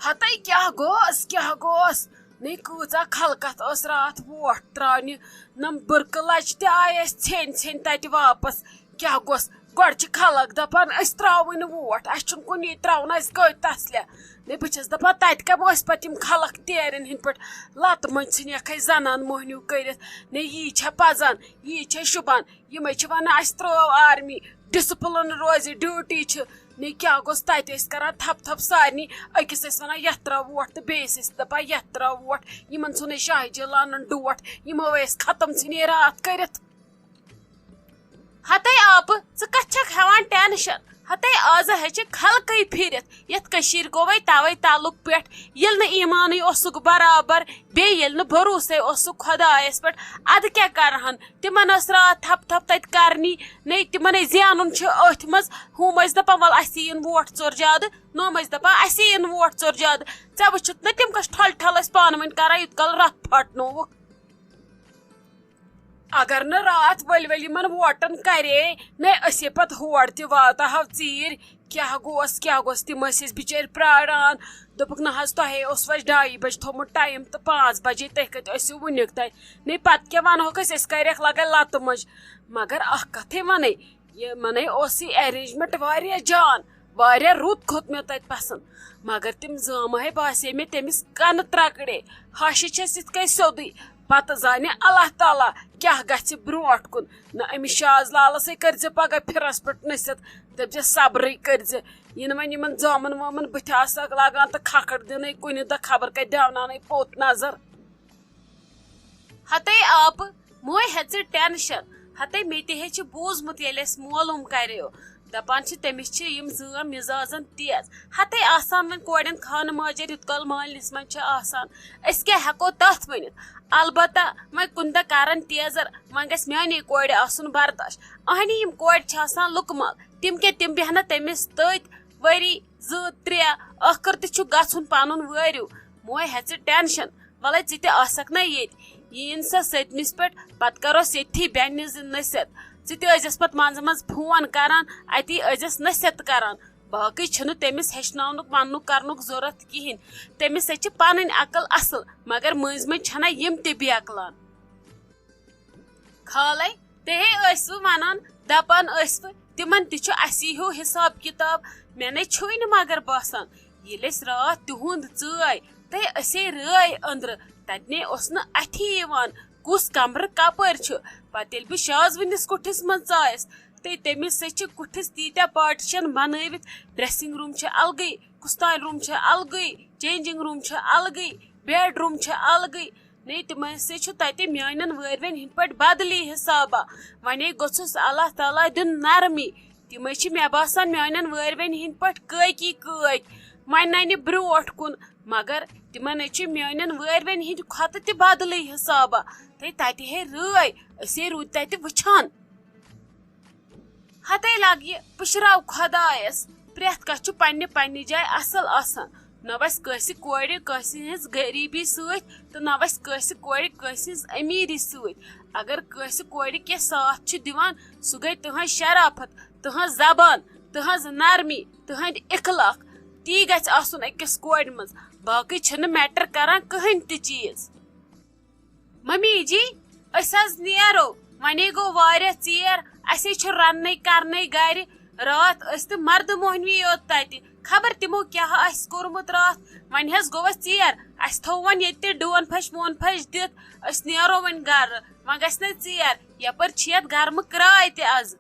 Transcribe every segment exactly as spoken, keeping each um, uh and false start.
ہتے کیٛاہ گوٚوس، کیٛاہ گوٚوس؟ نے کۭژاہ خلقت ٲس راتھ ووٹ ترٛاونہِ۔ نم بٕرکہٕ لچہِ تہِ آیہِ اَسہِ ژھیٚنۍ ژھیٚنۍ تتہِ واپس۔ کیٛاہ گوٚژھ؟ گۄڈٕ چھِ خلق دپان، "أسۍ ترٛاووٕے نہٕ ووٹ، اَسہِ چھُنہٕ کُنی ترٛاوُن، اَسہِ کٔتۍ تسلہِ؟" نے بہٕ چھَس دپان، تتہِ کمہِ ٲسۍ پتہٕ یِم خلق تیرٮ۪ن ہٕنٛدۍ پٲٹھۍ لتہٕ منٛز ژھٕنِکھ اَسہِ زنان مۄہنیو کٔرِتھ؟ نے یی چھا پزان، یی چھا شوٗبان؟ یِمے چھِ ونان، "اَسہِ ترٛٲو آرمی، ڈسپلن روزِ، ڈیوٹی چھِ۔" نے کیٛاہ گوٚژھ تتہِ ٲسۍ کران تھپھ تھپھ سارنٕے۔ أکِس ٲسۍ ونان، "یتھ ترٛاو ووٹ"، تہٕ بیٚیِس ٲسۍ دپان، "یتھ ترٛاو ووٹ"۔ یِمن ژھُنے شاہ جی لانن ڈوٹھ، یِمو ٲسۍ ختم ژھٕنۍ یہِ راتھ کٔرِتھ۔ ہتے آپہٕ، ژٕ کتھ چھکھ ہٮ۪وان ٹینشن؟ ہتے آزٕ ہیٚچھِ خلقٕے پھِرِتھ، یتھ کٔشیٖرِ گوٚوے توے تعلق پٮ۪ٹھ، ییٚلہِ نہٕ ایمانٕے اوسُکھ برابر، بیٚیہِ ییٚلہِ نہٕ بھروسے اوسُکھ خۄدایس پٮ۪ٹھ، ادٕ کیٛاہ کرہن؟ تِمن ٲس راتھ تھپھ تھپھ تتہِ کرنی، نے تِمنے زینُن چھُ أتھۍ منٛز۔ ہُم ٲسۍ دپان، "ول، اسہِ یِن ووٹ ژور زیادٕ"، نوم ٲسۍ دپان، "اسہِ یِن ووٹ ژور زیادٕ"۔ ژےٚ وٕچھُتھ نہ تِم کۄس ٹھۄل ٹھۄل ٲسۍ پانہٕ ؤنۍ کران، یوٗت کال رتھ پھٹنووُکھ۔ اگر نہٕ راتھ ؤلۍ ؤلۍ یِمن ووٹن کرے، نے أسۍ ہے پتہٕ ہور تہِ واتہٕ ہاو ژیٖرۍ۔ کیٛاہ گوٚوس، کیٛاہ گوٚوس؟ تِم ٲسۍ أسۍ بِچٲرۍ پراران۔ دوٚپُکھ، "نہ حظ، تۄہے اوسوٕ اَسہِ ڈایہِ بجہِ تھوٚومُت ٹایم تہٕ پانٛژھ بجے، تُہۍ کتہِ ٲسِو وُنیُک تام؟" نے پتہٕ کیٛاہ ونہوکھ أسۍ، أسۍ کرٮ۪کھ لگے لتہٕ مٔنٛزۍ۔ مگر اکھ کتھے ونَے، یِمنے اوس یہِ arrangement واریاہ جان، واریاہ رُت کھوٚت مےٚ تتہِ پسند۔ مگر تِم زامہٕ ہے باسے مےٚ تٔمِس کنہٕ ترکڑے، ہشہِ چھس یِتھ کٔنۍ سیوٚدُے۔ پتہٕ زانہِ اللہ تعالیٰ کیٛاہ گژھِ برونٛٹھ کُن۔ نہ أمِس شاز لالس ہے کٔرۍ زِ پگاہ پھرس پٮ۪ٹھ نٔژِتھ، دٔپۍ زِ صبرٕے کٔرۍ زِ۔ یِنہٕ وۄنۍ یِمن زامن وامن بٕتھِ آسکھ لاگان تہٕ کھکھٕر دِنَے کُنہِ دۄہ، خبر کتہِ ڈاوناونَے پوٚت نظر۔ ہتے آپہٕ، مہٕ ہے ہیٚہ ژٕ ٹینشن۔ ہتے مےٚ تہِ ہے چھُ بوٗزمُت، ییٚلہِ اَسہِ مولوٗم کریو، دپان چھِ تٔمِس چھِ یِم زٲم مِزازن تیز۔ ہتے آسان وۄنۍ کورٮ۪ن خانہٕ ماجر یُتھ کال مٲلنِس منٛز چھِ آسان، أسۍ کیٛاہ ہٮ۪کو تتھ ؤنِتھ؟ البتہ وۄنۍ کُنہِ دۄہ کرن تیزر، وۄنۍ گژھِ میانے کورِ آسُن برداش۔ اہنہِ یِم کورِ چھِ آسان لُکہٕ مال، تِم کیٛاہ تِم بیٚہنہ تٔمِس تٔتۍ ؤری زٕ ترٛےٚ، ٲخٕر تہِ چھُ گژھُن پنُن وٲرِو۔ مہٕ ہے ہیٚہ ژٕ ٹینشن، ولے ژٕ تہِ آسکھ نا ییٚتہِ۔ یِیِن سۄ سٔتمِس پٮ۪ٹھ، پتہٕ کرو أسۍ ییٚتھی بیٚنہِ زِ نصیحت۔ ژٕ تہِ ٲسۍزٮ۪س پتہٕ منٛزٕ منٛزٕ فون کران، اتی ٲسۍزٮ۪س نصیحت کران۔ باقٕے چھُنہٕ تٔمِس ہیٚچھناونُک وننُک کرنُک ضروٗرت کِہیٖنۍ۔ تٔمِس سۭتۍ چھِ پنٕنۍ عقل اصل، مگر مٔنٛزۍ مٔنٛزۍ چھنہ یِم تہِ بیکلان۔ خالے، تہِ ہے ٲسوٕ ونان، دپان ٲسوٕ، تِمن تہِ چھُ اسی ہیوٗ حساب کتاب۔ مےٚ نے چھُے نہٕ مگر باسان، ییٚلہِ أسۍ راتھ تِہُنٛد ژٲے، تہٕ أسے رٲے أنٛدرٕ، تتہِ نے اوس نہٕ اتھی یِوان کُس کمرٕ کپٲرۍ چھُ۔ پتہٕ ییٚلہِ بہٕ شازوٕنِس کُٹھِس منٛز ژایس، تہٕ تٔمِس سۭتۍ چھِ کُٹھِس تیٖتیٛاہ partition بنٲوِتھ، dressing room چھِ الگٕے، کُستانۍ room چھِ الگٕے، changing room چھِ الگٕے، bedroom چھِ الگٕے۔ نے تِمن سۭتۍ چھُ تتہِ میانٮ۪ن وٲرۍوٮ۪ن ہٕنٛدۍ پٲٹھۍ بدلی حسابہ۔ ونے گوٚژھُس اللہ تعالیٰ دیُن نرمی۔ تِمے چھِ مےٚ باسان میانٮ۪ن وٲرۍوٮ۪ن ہٕنٛدۍ پٲٹھۍ کٲکی کٲکۍ۔ وۄنۍ ننہِ برونٛٹھ کُن، مگر تِمن ہے چھِ میانٮ۪ن وٲرۍوٮ۪ن ہٕنٛدۍ کھۄتہٕ تہِ بدلٕے حسابہ۔ تہٕ تتہِ ہے رٲے، أسے روٗدۍ تتہِ وٕچھان۔ ہتے لگہِ پُشراو خۄدایس، پرٛٮ۪تھ کانٛہہ چھُ پننہِ پننہِ جایہِ اصل آسان۔ نہ وسہِ کٲنٛسہِ کورِ کٲنٛسہِ ہٕنٛز غریٖبی سۭتۍ، تہٕ نہ وسہِ کٲنٛسہِ کورِ کٲنٛسہِ ہٕنٛز أمیٖری سۭتۍ۔ اگر کٲنٛسہِ کورِ کینٛہہ ساتھ چھُ دِوان، سُہ گٔے تُہنٛز شرافت، تُہنٛز زبان، تُہنٛز نرمی، تُہنٛدۍ اخلاق۔ تی گژھِ آسُن أکِس کورِ منٛز، باقٕے چھُنہٕ matter کران کٕہٕنۍ تہِ چیٖز۔ ممی جی، أسۍ حظ نیرو، ونے گوٚو واریاہ ژیر، اسے چھُ رننے کرنے گرِ۔ راتھ ٲسۍ تہٕ مردٕ موہنوی یوت تتہِ، خبر تِمو کیٛاہ آسہِ کوٚرمُت راتھ۔ وۄنۍ حظ گوٚو اسہِ ژیر، اسہِ تھوو وۄنۍ ییٚتہِ تہِ ڈون پھش وون پھش دِتھ، أسۍ نیرو وۄنۍ گرٕ، وۄنۍ گژھِ نہٕ ژیر، یپٲرۍ چھِ یتھ گرمہٕ کراے تہِ از۔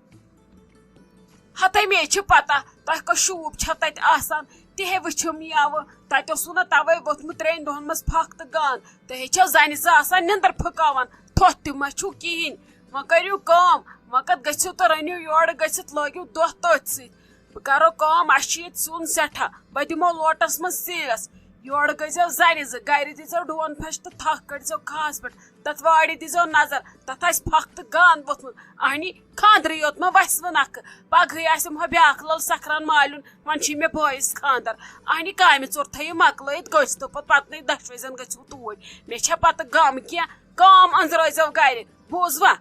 ہتے مے چھِ پتہ تۄہہِ کۄس شوٗب چھو تتہِ آسان، تہِ ہے وٕچھِم یوٕ۔ تتہِ اوسوٕ نہ توے ووٚتھمُت ترٛٮ۪ن دۄہن منٛز پھکھ تہٕ گان، تُہۍ ہے چھو زنہِ زٕ آسان نِندٕر پھٕکاوان، تھوٚتھ تہِ ما چھُو کِہیٖنۍ؟ وۄنۍ کٔرِو کٲم، وۄنۍ کتھ گٔژھِو تہٕ رٔنِو یورٕ گٔژھِتھ، لٲگِو دۄہ تٔتھۍ سۭتۍ۔ بہٕ کرو کٲم، اسہِ چھُ ییٚتہِ سیُن سٮ۪ٹھاہ، بہٕ دِمو لوٹس منٛز سیس۔ یورٕ گٔژھۍزیو زنہِ زٕ، گرِ دیٖزیو ڈون پھش تہٕ تھکھ کٔڑۍزیو کھہس پٮ۪ٹھ۔ تتھ وارِ دیٖزیو نظر، تتھ آسہِ پھکھ تہٕ گان ووٚتھمُت۔ اہنی، خانٛدرٕے یوت ما وسہِ وُن اکھ؟ پگہٕے آسٮ۪م ہۄ بیٛاکھ لل سکھران مالیُن، وۄنۍ چھُے مےٚ بٲیِس خانٛدر۔ اہنی، کامہِ ژوٚر تھٲیِو مۄکلٲیِتھ، گٔژھۍ تو پتہٕ پتنٕے دۄشوے زن گٔژھِو توٗرۍ۔ مےٚ چھےٚ پتہٕ غم کینٛہہ، کٲم أنٛزرٲیزیو گرِ، بوٗزوا؟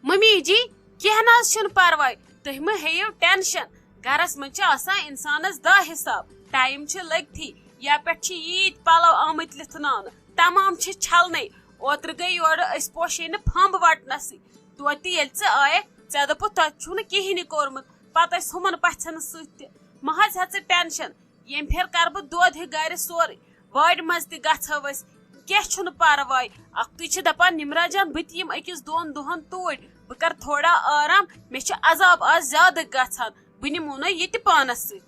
ممی جی، کینٛہہ نہ حظ چھُنہٕ پرواے، تُہۍ مہٕ ہیٚیِو ٹینشن۔ گرس منٛز چھِ آسان انسانس دہ حساب، ٹایم چھِ لٔگتھٕے۔ یا پٮ۪ٹھ چھِ ییٖتۍ پَلو آمٕتۍ لِتھناونہٕ، تمام چھِ چھلنَے۔ اوترٕ گٔے یورٕ أسۍ پوشے نہٕ پھمب وَٹنَسٕے۔ توتہِ ییٚلہِ ژٕ آیَکھ، ژےٚ دوٚپُتھ تۄہہِ چھُو نہٕ کِہیٖنۍ یہِ کوٚرمُت، پَتہٕ ٲسۍ ہُمَن پَژھٮ۪ن سۭتۍ تہِ۔ مہ حظ ہےٚ ژٕ ٹٮ۪نشَن، ییٚمہِ پھِرِ کَرٕ بہٕ دۄد ہیوٗ گَرِ سورُے، وارِ منٛز تہِ گژھو أسۍ، کینٛہہ چھُنہٕ پَرواے۔ اَکھتُے چھِ دَپان نِمرا جان، بہٕ تہِ یِمہٕ أکِس دۄن دۄہَن توٗرۍ، بہٕ کَرٕ تھوڑا آرام، مےٚ چھُ عذاب آز زیادٕ گژھان، بہٕ نِمو نہ یہِ تہِ پانَس سۭتۍ۔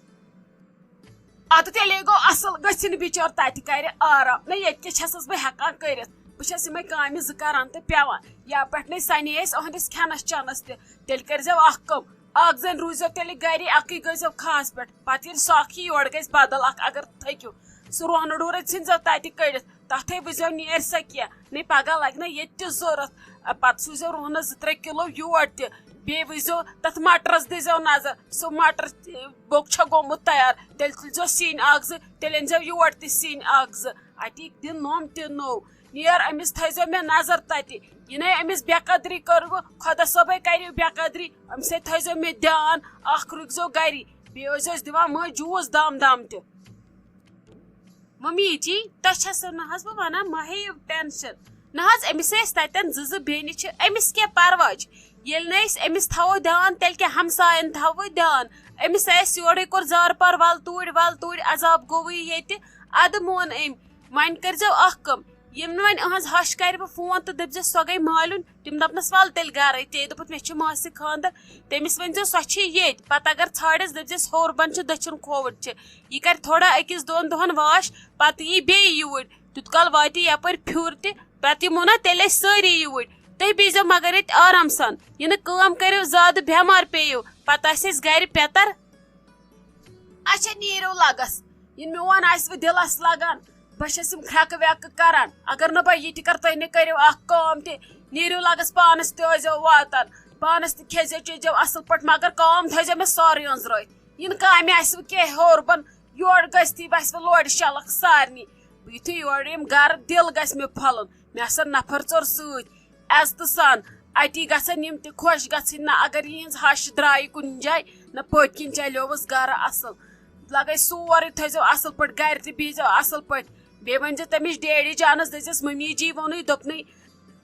اَدٕ تیٚلے گوٚو اَصٕل، گٔژھِنۍ بِچٲر تَتہِ کَرِ آرام۔ نہ ییٚتہِ کیٛاہ چھَسَس بہٕ ہٮ۪کان کٔرِتھ؟ بہٕ چھَس یِمَے کامہِ زٕ کَران تہٕ پٮ۪وان۔ یا پٮ۪ٹھ نَے سَنے أسۍ أہٕنٛدِس کھٮ۪نَس چٮ۪نَس تہِ، تیٚلہِ کٔرۍزیو اَکھ کٲم، اَکھ زَنۍ روٗززیو تیٚلہِ گَرِ، اَکٕے گٔژھۍزیو کھَہَس پٮ۪ٹھ۔ پَتہٕ ییٚلہِ سۄ اَکھ یی، یورٕ گژھِ بدل اَکھ، اگر تھٔکِو۔ سُہ رۄہنہٕ ڈوٗر ژھٕنۍزیو تَتہِ کٔڑِتھ، تَتھَے وٕچھزیو نیرِ سۄ کینٛہہ۔ نَے پَگاہ لَگہِ نہ ییٚتہِ تہِ ضوٚرَتھ۔ پَتہٕ سوٗززیو رۄہنَس زٕ ترٛےٚ کِلوٗ یور تہِ۔ بیٚیہِ وٕچھزیو تَتھ مَٹرَس، دیٖزیو نظر، سُہ مَٹر تہِ بوٚک چھا گوٚمُت تیار، تیٚلہِ تُلۍزیو سِنۍ اَکھ زٕ، تیٚلہِ أنۍزیو یور تہِ سِنۍ اَکھ زٕ۔ اَتی دِ نوٚم تہِ نوٚو۔ نیر أمِس تھٲیزیو مےٚ نظر تَتہِ۔ یہِ نَے أمِس بے قدری کٔروٕ، خۄدا صٲبَے کَرِ بے قدری، أمِس سۭتۍ تھٲیزیو مےٚ دیان، اَکھ رُکۍزیو گَری، بیٚیہِ ٲسۍزیوس دِوان مٔنٛزۍ جوٗس دام دام تہِ۔ ممی جی، تۄہہِ چھَسو نہ حظ بہٕ وَنان، مہ ہیٚیِو ٹٮ۪نشَن۔ نہ حظ، أمِس ٲسۍ تَتٮ۪ن زٕ زٕ بیٚنہِ چھِ، أمِس کیٛاہ پَرواے چھُ؟ ییٚلہِ نہٕ أسۍ أمِس تھاوو دیان، تیٚلہِ کیٛاہ ہمسایَن تھاوو دیان؟ أمِس آسہِ یورَے کوٚر زارٕ پار، وَل توٗرۍ، وَل توٗرۍ، عذاب گوٚوُے ییٚتہِ۔ اَدٕ مون أمۍ، وۄنۍ کٔرۍزیو اَکھ کٲم، ییٚمۍ نہٕ وۄنۍ أہٕنٛز ہَش کَرِ بہٕ فون تہٕ دٔپۍزیوس سۄ گٔے مالیُن، تِم دَپنَس وَل تیٚلہِ گَرَے، ژےٚ دوٚپُتھ مےٚ چھِ ماسہِ خانٛدَر، تٔمِس ؤنۍزیو سۄ چھِ ییٚتہِ، پَتہٕ اگر ژھانٛڈٮ۪س دٔپۍزیوس ہیوٚر بۄن چھُ دٔچھُن کھووُر چھِ، یہِ کَرِ تھوڑا أکِس دۄن دۄہَن واش، پَتہٕ یی بیٚیہِ یوٗرۍ۔ تیوٗت کال واتہِ یَپٲرۍ پھیُر تہِ، پَتہٕ یِمو نا تیٚلہِ أسۍ سٲری یوٗرۍ۔ تُہۍ بیٚہزیو مگر ییٚتہِ آرام سان، یہِ نہٕ کٲم کٔرِو زیادٕ، بٮ۪مار پیٚیِو، پَتہٕ آسہِ اَسہِ گَرِ پٮ۪تَر۔ اچھا، نیٖرِو لَگَس، یہِ میون آسہِ وۄنۍ دِلَس لَگان، بہٕ چھَس یِم کھرٛٮ۪کہٕ وٮ۪کہٕ کَران۔ اگر نہٕ بہٕ یہِ تہِ کَرٕ، تُہۍ نہٕ کٔرِو اَکھ کٲم تہِ، نیٖرِو لَگَس، پانَس تہِ ٲسۍزیو واتان، پانَس تہِ کھیٚزیو چیٚزیو اَصٕل پٲٹھۍ، مگر کٲم تھٲیزیو مےٚ سٲرٕے أنٛزرٲوِتھ۔ یِنہٕ کامہِ آسِوٕ کینٛہہ ہیوٚر بۄن، یورٕ گٔژھتھی بَسہِ وۄنۍ لورِ شَلَکھ سارنٕے۔ بہٕ یُتھُے یورٕ یِم گَرٕ، دِل گژھِ مےٚ پھۄلُن۔ مےٚ آسَن نفر ژور سۭتۍ، عزتہٕ سان۔ اَتی گژھن یِم تہِ خۄش گژھٕنۍ، نہ اگر یِہِنٛز ہَش درٛایہِ کُنہِ جایہِ، نہ پٔتۍ کِنۍ چلیووُس گَرٕ اَصٕل۔ لَگے سورُے، تھٲیزیو اَصٕل پٲٹھۍ گَرِ تہِ، بِہزیو اَصٕل پٲٹھۍ۔ بیٚیہِ ؤنۍزیو تٔمِس ڈیڈی جانَس، دٔپۍزٮ۪س مٔمی جی ووٚنُے، دوٚپنَے،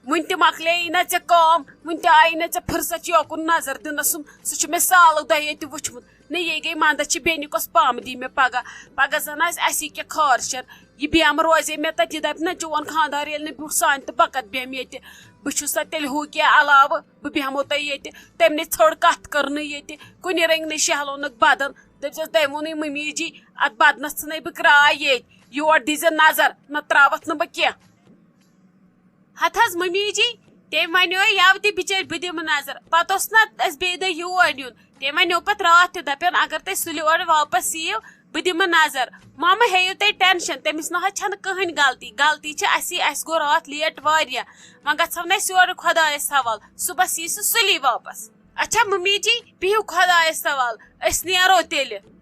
وٕنہِ تہِ مۄکلے نہ ژےٚ کٲم، وٕنہِ تہِ آیی نہ ژےٚ فرصت یوکُن نظر دِنَس۔ سُہ، سُہ چھُ مےٚ سالُک دۄہ ییٚتہِ ووٚچھمُت۔ نہ یہِ گٔے منٛدَچھ، یہِ بیٚنہِ کۄس پامہٕ دی مےٚ پَگاہ؟ پَگاہ زَن آسہِ اَسی کینٛہہ خٲر شر۔ یہِ بیمہٕ روزے مےٚ تَتہِ، یہِ دَپہِ نہ، چون خانٛدار ییٚلہِ نہٕ بیوٗٹھ سانہِ تہٕ بہٕ کَتہِ بیٚہمہٕ ییٚتہِ؟ بہٕ چھُسا تیٚلہِ ہُہ کینٛہہ علاوٕ؟ بہٕ بیٚہمو تۄہہِ ییٚتہِ۔ تٔمۍ نَے ژھٔڑ کَتھ کٔرنٕے ییٚتہِ، کُنہِ رٔنٛگۍ نَے شہلونُکھ بدن۔ دٔپۍزٮ۪س، تٔمۍ ووٚنُے مٔمی جی، اَتھ بدنَس ژھٕنے بہٕ کرٛاے ییٚتہِ، یور دیٖزِ نظر، نَتہٕ ترٛاوَتھ نہٕ بہٕ کینٛہہ۔ ہتہٕ حظ مٔمی جی، تٔمۍ ونیو یَوٕ تہِ بِچٲرۍ بہٕ دِمہٕ نظر۔ پتہٕ اوس نا اَسہِ بیٚیہِ دۄہ یور یُن۔ تٔمۍ ونیو پتہٕ راتھ تہِ، دپان، اگر تُہۍ سُلہِ اورٕ واپس یِیِو، بہٕ دِمہٕ نظر۔ مہ مہ ہیٚیِو تُہۍ ٹینشن، تٔمِس نہ حظ چھنہٕ کٕہٕنۍ غلطی۔ غلطی چھِ اَسی، اَسہِ گوٚو راتھ لیٹ واریاہ۔ وۄنۍ گژھو نہٕ أسۍ یورٕ خۄدایس حوالہٕ، صُبحس یی سُہ سُلی واپس۔ اچھا مٔمی جی، بِہِو خۄدایس حوالہٕ، أسۍ نیرو تیٚلہِ۔